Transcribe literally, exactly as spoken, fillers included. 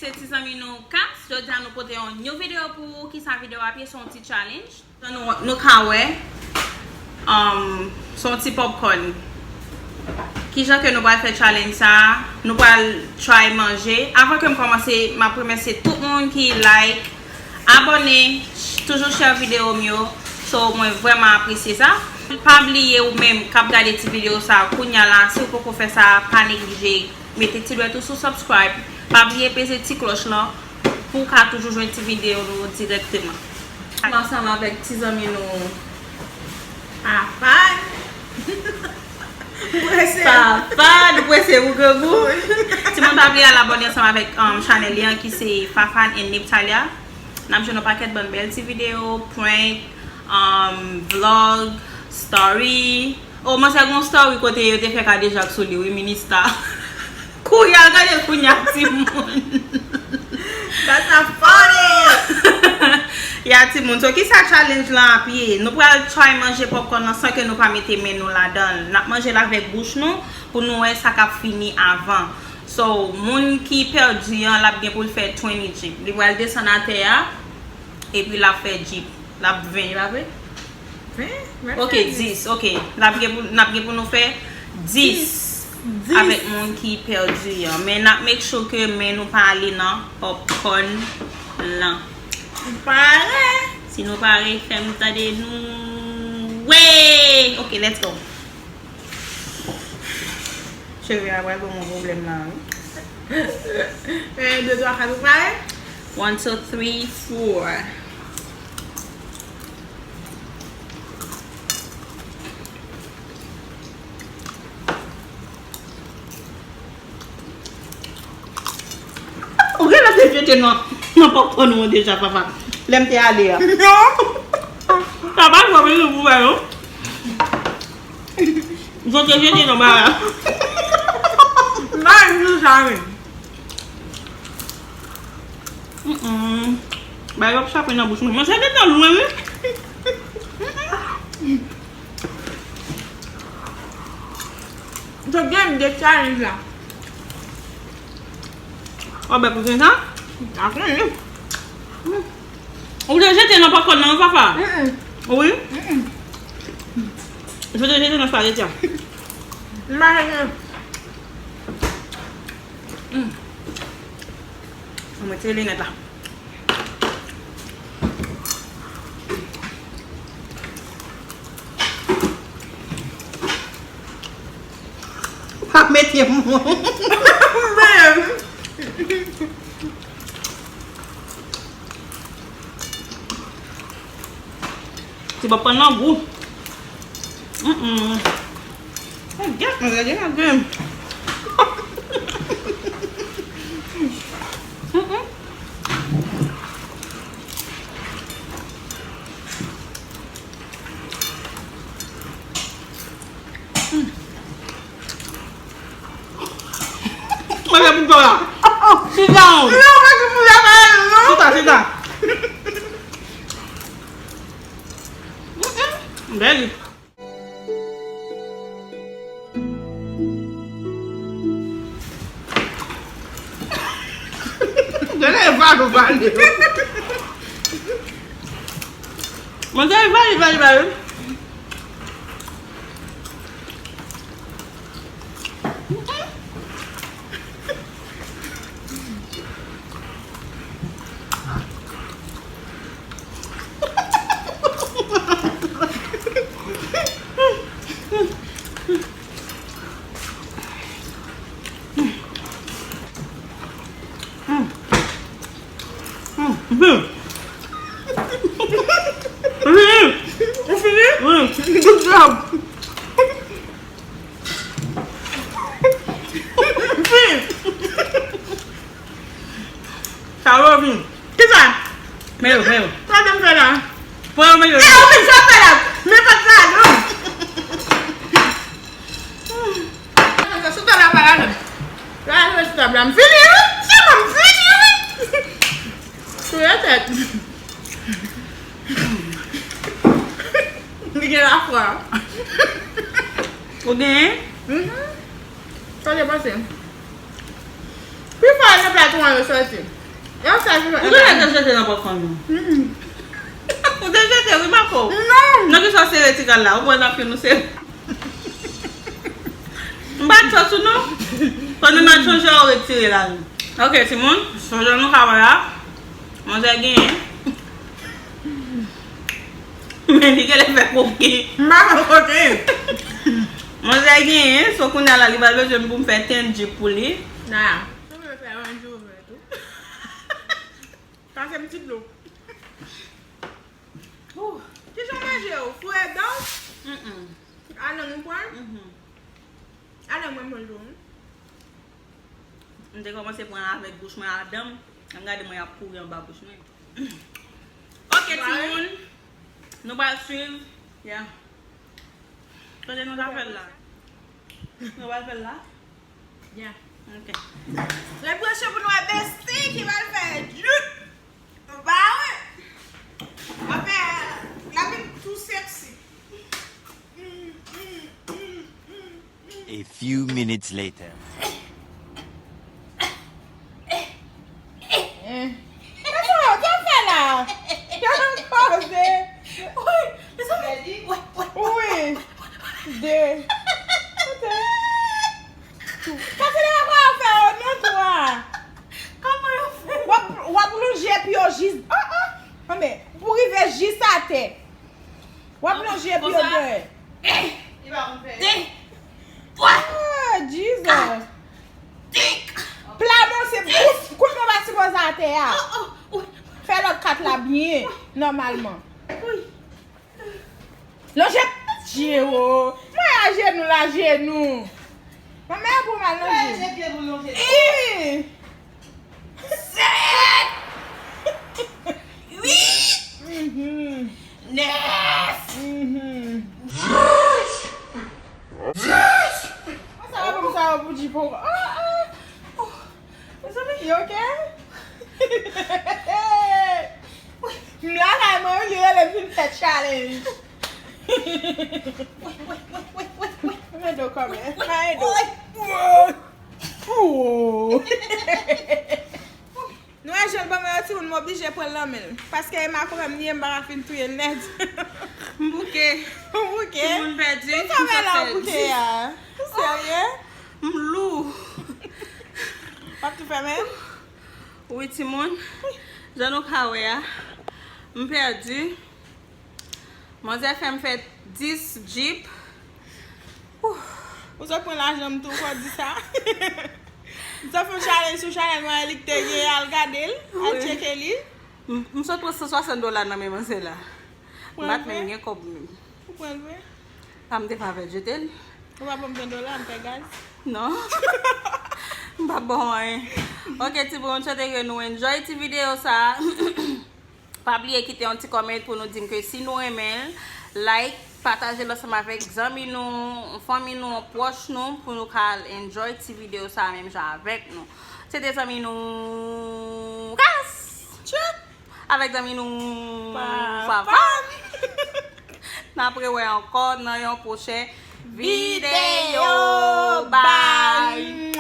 Ti zanmi nou Kams, jodi a nou pote yon new video pou ou. Kisa video ap ye? Se yon ti challenge. Nou, nou ka wè, um, se yon ti popcorn. Kijan ke nou pral fè challenge sa a? Nou pral try manje. Avan ke m kòmanse, m ap remèsye tout moun ki like, abòne, toujou share videyo m yo. So, mwen vrèman apresye sa. Pa bliye ou menm k ap gade ti videyo sa a kounya la, si w poko fè sa, pa neglije mete ti dwèt ou sou subscribe. Pa bliye peze ti klòch lan pou w ka toujou jwenn ti videyo nou dirèkteman. Ansanm avèk ti zanmi nou Afan. Papa, nou prese pou grangou. Timoun, pa bliye al abòne ansanm avèk, um, chanèl li an ki se Fafan and Neptalia. N ap jwenn yon pakèt bann bèl ti videyo, prank, um, vlog, story. Oh, manzè gon story kote yo te fè kadejak sou li, wi, minista. Kounya, gade kounya, timoun. That's not funny! Ya, timoun. So, kisa challenge lan ap ye? Nou pral try manje popcorn lan san ke nou pa mete men nou ladan l. N ap manje l avèk bouch nou pou nou wè sa k ap fini avan. So, moun ki pèdi an, l ap gen pou l fè twenty jip. Li pral desann atè a, epi l ap fè jip. L ap ven, e pa vre? Ven? Mwen fè dis. Ok, dis. Ok. N ap gen pou, n ap gen pou nou fè dis avèk moun ki pèdi an. Men n ap make sure ke men nou pa ale nan popcorn lan. Pare! Si nou pare, fè m tande nou. Wey! Ok, let's go. Cheve a pral ban mwen pwoblèm la, wi. Un, deux, trois, quatre, ou pare? One, two, three, four. Ou genlè te jete nan, nan popcorn ou an deja, papa. Lè m te ale a. Non. Papa, jwe vin pou wè, non. Zòt te jete nan bara. M pa di sa, men. Mm-mm. Bagay yo ap chape nan bouch mwen. Mwen, sa te nan lwen, wi. Zòt gen de challenge la. Ou bèk ou gen sa? Atann, wi. Ou te jete nan popcorn nan, wi, papa? Mm-mm. Wi? Mm-mm. Ou te jete nan spaghetti a. M pa jete. Mm. Mwen mete linèt la. Pa mete moun. Ti pap pran nan gou. Mm-mm. Gèt mwen, gade, gade. Mm-mm. Mwen fè pou kò la. Sit down. Non, mwen ki pou la pa non. Chita, chita. Bèl. Gade valo vale. Mwen te vale, vale, vale. Mm. Mm. Vin. Vin. Ou fini? Wi. Good job. Vin. Sa yo vin. Kisa? Men yo, men yo. Sa w te fè la? Pran yo, men yo. E, ou vin sa fè la? Men pa sa, non. Sou tab la pa la, non. La, sou tab la. M fini, wi. Se mwen, m fini, wi. Sou yon tèt. Li gen lafwa. Ou genyen? Mhm. Sa te pase? Pi fò nan plato an yo sòti. Yo, sa, yo, ou te jete nan pòt fanm nan. Ou te jete, wi, Marco. Non. Nan ki sa w sere ti kal la? Ou pran nan fil, nou sere. M pa t fè sou nou. Pandan n ap chonje, w retire la. Ok, timoun, so jan nou ka wè a, manzè genyen. Men li genlè fè koke. M pa fè koke. Manzè genyen, so kounye a la, li pral bezwen m pou m fè ten djip pou li. Naya, ou vle fè yon djouve tou? Pase m ti dlo. Kijan w manje yo? Fou edan? Mm-mm. Adan nou pran? Mhm. Adan mwen manje yo. M te kòmanse pran avèk bouch mwen adan m. Ann gade mwen ap kouri anba bouch mwen. Ok, timoun. Nou pral swiv. Yeah. Kote nou ta fè l la? Nou pral fè l la? Yeah. Ok. Rebranche pou nou wè Bestie ki pral fè djoup. Ou pa wè? Apre, l ap vin tou sexy. A few minutes later. Kisa w ap fè la? Yo nan koze. Wi, mezanmi. Wi. De. Pase de pa fè yo non twa. Kòman yo fè? W ap, w ap lonje pye w jis. Oh, oh. Anben, pou rive jis atè. W ap lonje pye w dèyè. De, twa. Ah, Jesus. Tik. Pla mwen se bouf. Kout mwen pa sipoze atè a. Fè lòt kat la byen, nòmalman. Lonje pye w. Mwen ajenou, l ajenou. Manman, pou mal lonje. Ih. Sèt. Uit. Mhm. Nèf. Mhm. Dis. Dis. Sa va pou sa va pou di pou. Ah, ah. Oh. Mezanmi. You okay? M lakay mwen, li rele m vin fè challenge. Wait, wait, wait, wait, wait, wait. Mwen do kòmè. Mwen do. Wait. Oh. Nou wè jan l ban mwen yon timoun, m oblije pran l nan men l. Paske e makorèl m li ye, m pa ka fin touye l nèt. M bouke. Ou bouke? Timoun pèdi. Kisa w fè la, w bouke a? Ou serye? M lou. W ap tou fèmen? Wi, timoun. Jan nou ka wè a, m pèdi. Manzè fè m fè dis djip. Ou sot pran lajan m tou, fò di sa. M sot fè yon challenge sou chanèl mwen, li k te gen, al gade l, al tcheke li. M, m sot pran san swasant dola nan men manzè la. M pa t menm gen kòb menm. Ou pran l vre? A, m te pa vle jete l. Ou pa ban m ven dola, m fè gaz. Non. M pa ban w anyen. Ok, timoun, m swete ke nou enjoy ti videyo sa a. Pa bliye kite yon ti kòmant pou nou di m ke si nou renmen l, like, pataje l ansanm avèk zanmi nou, fanmi nou, yon pwòch nou, pou nou ka al enjoy ti videyo sa a menm jan avèk nou. Se te zanmi nou Kas. Tchou. Avèk zanmi nou Fafa. N ap rewè ankò nan yon pwochen videyo. Bye.